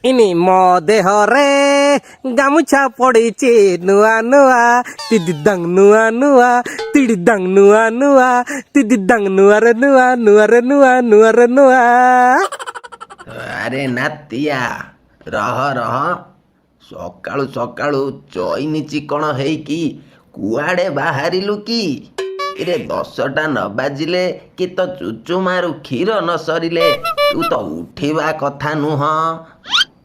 ଇନି ମୋ ଦେହରେ ଗାମୁଛା ପଡିଛି ନୂଆ ନୂଆ, ତିଦିଦାଙ୍ଗ ନୂଆ ନୂଆ, ତିଡ଼ିଦାଙ୍ଗ ନୂଆ ନୂଆ, ତିଦିଦାଙ୍ଗ ନୂଆରେ ନୂଆ, ନୂଆରେ ନୂଆ, ନୂଆରେ ନୂଆ। ଆରେ ନାତିଆ, ରହ ରହ, ସକାଳୁ ସକାଳୁ ଚଇନି ଚିକଣ ହେଇକି କୁଆଡ଼େ ବାହାରିଲୁ କି? ଇରେ 10ଟା ନ ବାଜିଲେ କି ତ ଚୁଚୁମାରୁ କ୍ଷୀର ନ ସରିଲେ ତୁ ତ ଉଠିବା କଥା ନୁହଁ।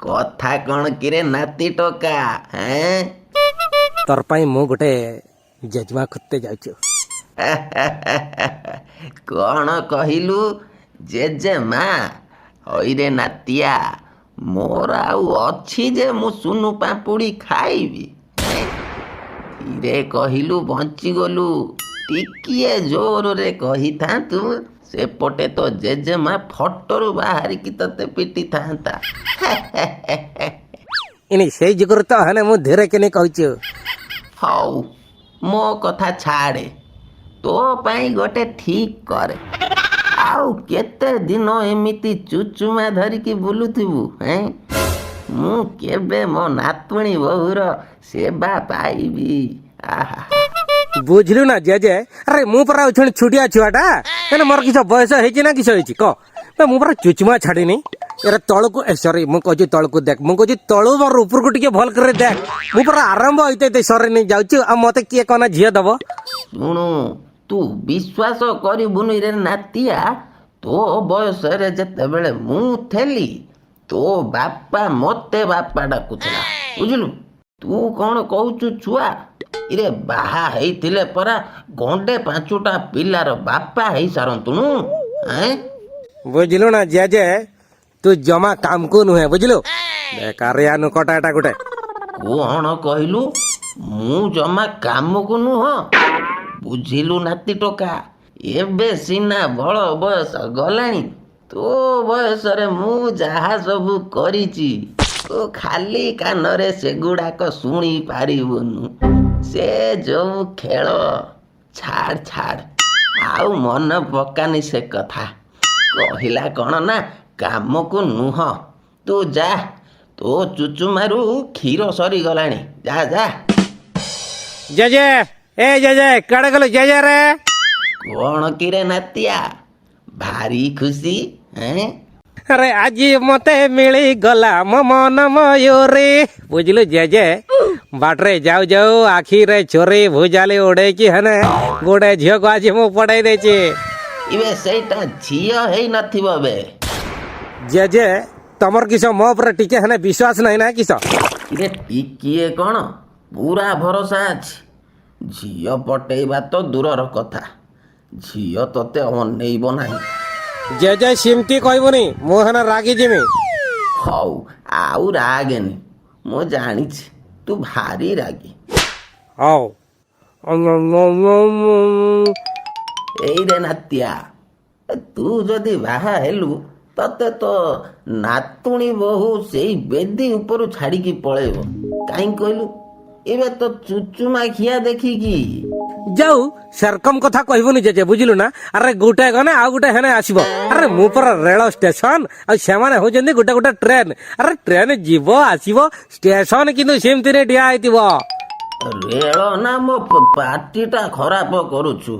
କଥା କ'ଣ କିରେ ନାତି ଟୋକା? ହେଁ? ତୋର ପାଇଁ ମୁଁ ଗୋଟେ ଜେଜମା ଖୋଜତେ ଯାଉଛୁ। କ'ଣ କହିଲୁ, ଜେଜେମା? ହଇରେ ନାତିଆ, ମୋର ଆଉ ଅଛି ଯେ ମୁଁ ସୁନୁ ପାମ୍ପୁଡ଼ି ଖାଇବି? ହେଁ? ଧୀରେ କହିଲୁ ବଞ୍ଚିଗଲୁ, ଟିକିଏ ଜୋରରେ କହିଥାନ୍ତୁ ସେପଟେ ତ ଜେଜେମା ଫଟୋରୁ ବାହାରିକି ତତେ ପିଟିଥାନ୍ତା। ଇନି ସେଇ ଯୁଗରୁ ତ ହେନେ ମୁଁ ଧୀରେ କିନି କହୁଛୁ। ହଉ, ମୋ କଥା ଛାଡ଼େ, ତୋ ପାଇଁ ଗୋଟେ ଠିକ କରେ। ଆଉ କେତେ ଦିନ ଏମିତି ଚୁଚୁମା ଧରିକି ବୁଲୁଥିବୁ? ହେଁ, ମୁଁ କେବେ ମୋ ନାତୁଣୀ ବୋହୂର ସେବା ପାଇବି? ଆହା! ବୁଝିଲୁ ନା ଜେଜେ, ଆରେ ମୁଁ ପରା ଅଛଣି ଛୁଟିଆ ଛୁଆଟା। ହେଲେ ମୋର କିସ ବୟସ ହେଇଛି ନା କିସ ହେଇଛି କହ ନା? ମୁଁ ପରା ଚୁଚୁମା ଛାଡ଼ିନି। ଏରେ ତଳକୁ, ଏ ସରି, ମୁଁ କହୁଛି ତଳକୁ ଦେଖ, ମୁଁ କହୁଛି ତଳୁ ମୋର ଉପରକୁ ଟିକେ ଭଲ କରି ଦେଖ। ମୁଁ ପରା ଆରମ୍ଭ ହେଇତେ ହେଇତେ ସରିନି ଯାଉଛୁ, ଆଉ ମତେ କିଏ କଣ ଝିଅ ଦବ? ଶୁଣୁ, ତୁ ବିଶ୍ୱାସ କରିବୁନି ରେ ନାତିଆ, ତୋ ବୟସରେ ଯେତେବେଳେ ମୁଁ ଥିଲି, ତୋ ବାପା ମତେ ବାପା ଡାକୁଥିଲା, ବୁଝିଲୁ? ତୁ କ'ଣ କହୁଛୁ ଛୁଆ? ଇରେ ବାହା ହେଇଥିଲେ ପରା ଗଣ୍ଡେ ପାଞ୍ଚଟା ପିଲାର ବାପା ହେଇସାରନ୍ତୁଣୁ। ଏଁ? ବୁଝିଲୁ ନା ଜେଜେ, ତୁ ଜମା କାମକୁ ନୁହେଁ, ବୁଝିଲୁ? ବେକାରିଆ ନୁକଟା ଏଟା ଗୋଟେ। କ'ଣ କହିଲୁ, ମୁଁ ଜମା କାମକୁ ନୁହଁ? ବୁଝିଲୁ ନାତି ଟୋକା, ଏବେ ସିନା ବଳ ବୟସ ଗଲାଣି, ତୋ ବୟସରେ ମୁଁ ଯାହା ସବୁ କରିଛି ତୁ ଖାଲି କାନରେ ସେଗୁଡ଼ାକ ଶୁଣି ପାରିବୁନୁ। ସେ ଯୋଉ ଖେଳ, ଛାଡ଼ ଛାଡ଼, ଆଉ ମନ ପକାନି ସେ କଥା। କହିଲା କ'ଣ ନା କାମକୁ ନୁହଁ। ତୁ ଯା, ତୋ ଚୁଚୁମାରୁ କ୍ଷୀର ସରିଗଲାଣି, ଯା ଯା। ଜେଜେ, ଏ ଜେଜେ, କୁଆଡେ ଗଲୁ ଜେଜେ ରେ? କ'ଣ କିରେ ନାତିଆ, ଭାରି ଖୁସି? ଏଁ? ଆରେ ଆଜି ମତେ ମିଳିଗଲା ମୋ ମନ ମୟୂରୀ, ବୁଝିଲୁ ଜେଜେ? ବାଟରେ ଯାଉ ଯାଉ ଆଖିରେ ଛୁରୀ ଭୁଜାଲି ଉଡେଇକି ହେନେ ଗୋଟେ ଝିଅକୁ ଆଜି ମୁଁ ପଠେଇ ଦେଇଛି। ଇବେ ସେଇଟା ଝିଅ ହେଇନଥିବ ବେ। ଜେଜେ, ତମର କିସ ମୋ ଉପରେ ଟିକେ ହେନେ ବିଶ୍ୱାସ ନାହିଁ ନା କିସ? ଇରେ ଟିକିଏ କ'ଣ, ପୁରା ଭରସା ଅଛି। ଝିଅ ପଟେଇବା ତ ଦୂରର କଥା, ଝିଅ ତତେ ଅନେଇବ ନାହିଁ। ଜେଜେ, ସେମିତି କହିବୁନି, ମୁଁ ହେନେ ରାଗି ଯିମି। ହଉ, ଆଉ ରାଗେନି, ମୁଁ ଜାଣିଛି ତୁ ଭାରି ରାଗି। ହଉ। ଏଇରେ ନାତିଆ, ତୁ ଯଦି ବାହା ହେଲୁ, ତତେ ତ ନାତୁଣୀ ବୋହୂ ସେଇ ବେଦି ଉପରୁ ଛାଡ଼ିକି ପଳେଇବ। କାହିଁ କହିଲୁ? ଏବେ ତ ଚୁଚୁମା ଖିଆ ଦେଖିକି। ଯାଉ, ସେରକମ କଥା କହିବୁନି ଜେଜେ, ବୁଝିଲୁ ନା? ଆରେ ଗୋଟେ ଗନେ ଆଉ ଗୋଟେ ହେନେ ଆସିବ। ଆରେ ମୁଁ ପରା ରେଳ ଷ୍ଟେସନ, ଆଉ ସେମାନେ ହଉଛନ୍ତି ଗୋଟେ ଗୋଟେ ଟ୍ରେନ। ଆରେ ଟ୍ରେନ ଯିବ ଆସିବ, ଷ୍ଟେସନ କିନ୍ତୁ ସେମିତିରେ ଠିଆ ହେଇଥିବ। ରେଳ ନା, ମୋ ପାଟିଟା ଖରାପ କରୁଛୁ।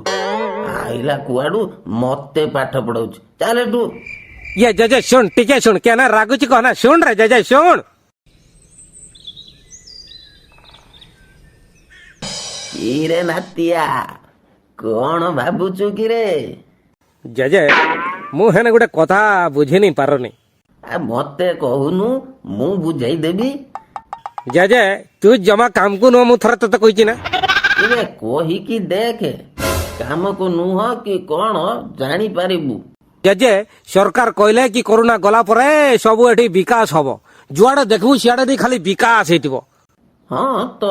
ଆଇଲା କୁଆଡୁ ମତେ ପାଠ ପଢଉଛି, ଚାଲ ଏଠୁ। ଇଏ ଜେଜେ, ଶୁଣ ଟିକେ, ଶୁଣ, କେନା ରାଗୁଛି କହନା, ଶୁଣ ରେ ଜେଜେ, ଶୁଣ। କିରେ ନାତିଆ, କଣ ଭାବୁଛୁ କିରେ? ଜେଜେ, ମୁଁ ହେନେ ଗୋଟେ କଥା ବୁଝିନି ପାରୁନି। ଆ ମତେ କହୁନୁ, ମୁଁ ବୁଝେଇ ଦେବି। ଜେଜେ, ତୁ ଜମା କାମକୁ ନୁହଁ, ମୁଁ ଥରେ ତତେ କହିଛି ନା? ଇବେ କହିକି ଦେଖେ, କାମକୁ ନୁହଁ କି କଣ ଜାଣିପାରିବୁ। ଜେଜେ, ସରକାର କହିଲେ କି କରୋନା ଗଲା ପରେ ସବୁ ଏଠି ବିକାଶ ହବ। ଯୁଆଡେ ଦେଖିବୁ ସିଆଡେ ବି ଖାଲି ବିକାଶ ହେଇଥିବ। ହଁ ତ,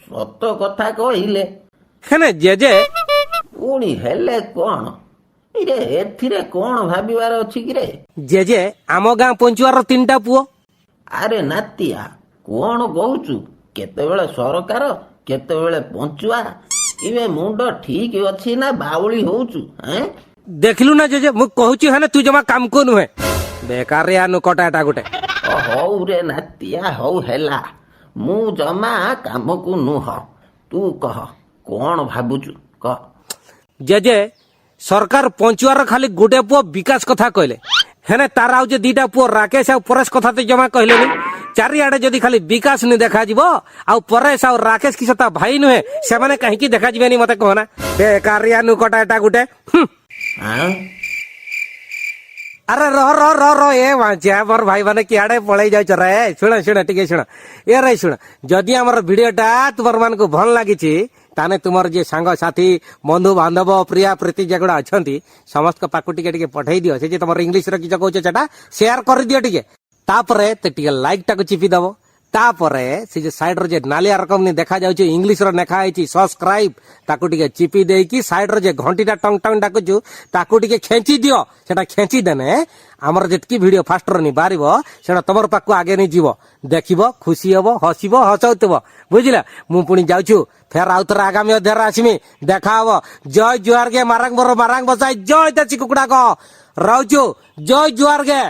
ସତ କଥା କହିଲେ। ହେନେ ଜେଜେ, ପୁଣି ହେଲେ କଣ ଇରେ? ଏଥିରେ କଣ ଭାବିବାର ଅଛି କିରେ? ଜେଜେ, ଆମ ଗାଁ ପଞ୍ଚୁଆର 3ଟା ପୁଅ। ଆରେ ନାତିଆ, କଣ କହୁଛୁ? କେତେବେଳେ ସରକାର, କେତେବେଳେ ପଞ୍ଚୁଆ, ଇବେ ମୁଣ୍ଡ ଠିକ ଅଛି ନା ବାଉଳି ହଉଛୁ? ଏଁ? ଦେଖିଲୁ ନା ଜେଜେ, ମୁଁ କହୁଛି ହେନେ ତୁ ଜମା କାମକୁ ନୁହେଁ, ବେକାରିଆ ନୁକଟା ଏଟା ଗୋଟେ। ହଉ ରେ ନାତିଆ, ହଉ ହେଲା, ମୁଁ ଜମା କାମକୁ ନୁହଁ। ତୁ କହ, କ'ଣ ଭାବୁଛୁ କହ। ଜେଜେ, ସରକାର ପଞ୍ଚୁଆର ଖାଲି ଗୋଟେ ପୁଅ ବିକାଶ କଥା କହିଲେ, ହେନେ ତାର ଆଉ ଯେ ଦିଟା ପୁଅ ରାକେଶ ଆଉ ପରେଶ କଥା ତ ଜମା କହିଲେନି। ଚାରିଆଡେ ଯଦି ଖାଲି ବିକାଶ ନି ଦେଖାଯିବ, ଆଉ ପରେଶ ଆଉ ରାକେଶ କିସ ତା ଭାଇ ନୁହେଁ? ସେମାନେ କାହିଁକି ଦେଖାଯିବେନି ମତେ କହନା। ବେକାରିଆ ନୁକଟା ଏଟା ଗୋଟେ, ହୁଁ। ଆଁ? ଆରେ ରହ ରହ ରହ ରହ, ଏ ବାଞ୍ଚିଆ ମୋର ଭାଇ ମାନେ, କିଆଡେ ପଳେଇ ଯାଉଛ ରେ? ଶୁଣ ଶୁଣ, ଟିକେ ଶୁଣ। ଏ ରେ ଶୁଣ, ଯଦି ଆମର ଭିଡିଓଟା ତୁମର ମାନଙ୍କୁ ଭଲ ଲାଗିଛି, ତାହେଲେ ତୁମର ଯିଏ ସାଙ୍ଗସାଥି, ବନ୍ଧୁ ବାନ୍ଧବ, ପ୍ରିୟା ପ୍ରୀତି ଯେଗୁଡ଼ା ଅଛନ୍ତି, ସମସ୍ତଙ୍କ ପାଖକୁ ଟିକେ ଟିକେ ପଠେଇ ଦିଅ। ସେ ଯେ ତମର ଇଂଲିଶରେ କିଛି କହୁଛ, ସେଟା ସେୟାର କରିଦିଅ ଟିକେ। ତାପରେ ତ ଟିକେ ଲାଇକ୍ ଟାକୁ ଚିପି ଦବ। ତାପରେ ସେ ଯେ ସାଇଡର ଯେ ନାଲିଆ ରକମ ଦେଖା ଯାଉଛି, ଇଂଲିଶର ଲେଖା ହେଇଛି ସବସ୍କ୍ରାଇବ, ତାକୁ ଟିକେ ଚିପି ଦେଇକି ସାଇଡର ଯେ ଘଣ୍ଟିଟା ଟଙ୍ଗ ଟଙ୍ଗ ଡାକୁଛୁ, ତାକୁ ଟିକେ ଖେଞ୍ଚି ଦିଅ। ସେଟା ଖେଞ୍ଚି ଦେନେ ଆମର ଯେତିକି ଭିଡିଓ ଫାଷ୍ଟର ନି ବାହାରିବ, ସେଟା ତମର ପାଖକୁ ଆଗେ ନେଇ ଯିବ। ଦେଖିବ, ଖୁସି ହବ, ହସିବ, ହସଉଥିବ, ବୁଝିଲା? ମୁଁ ପୁଣି ଯାଉଛୁ, ଫେର ଆଉ ଥରେ ଆଗାମୀ ଅଧ୍ୟାୟରେ ଆସିମି, ଦେଖା ହବ। ଜୟ ଜୁହାର গে, ମାରାଙ୍ଗ ବର ମାରାଙ୍ଗ ବସାଇ, ଜୟ ଦେଶୀ କୁକୁଡ଼ାକ। ରହୁଛୁ, ଜୟ ଜୁହାର গে।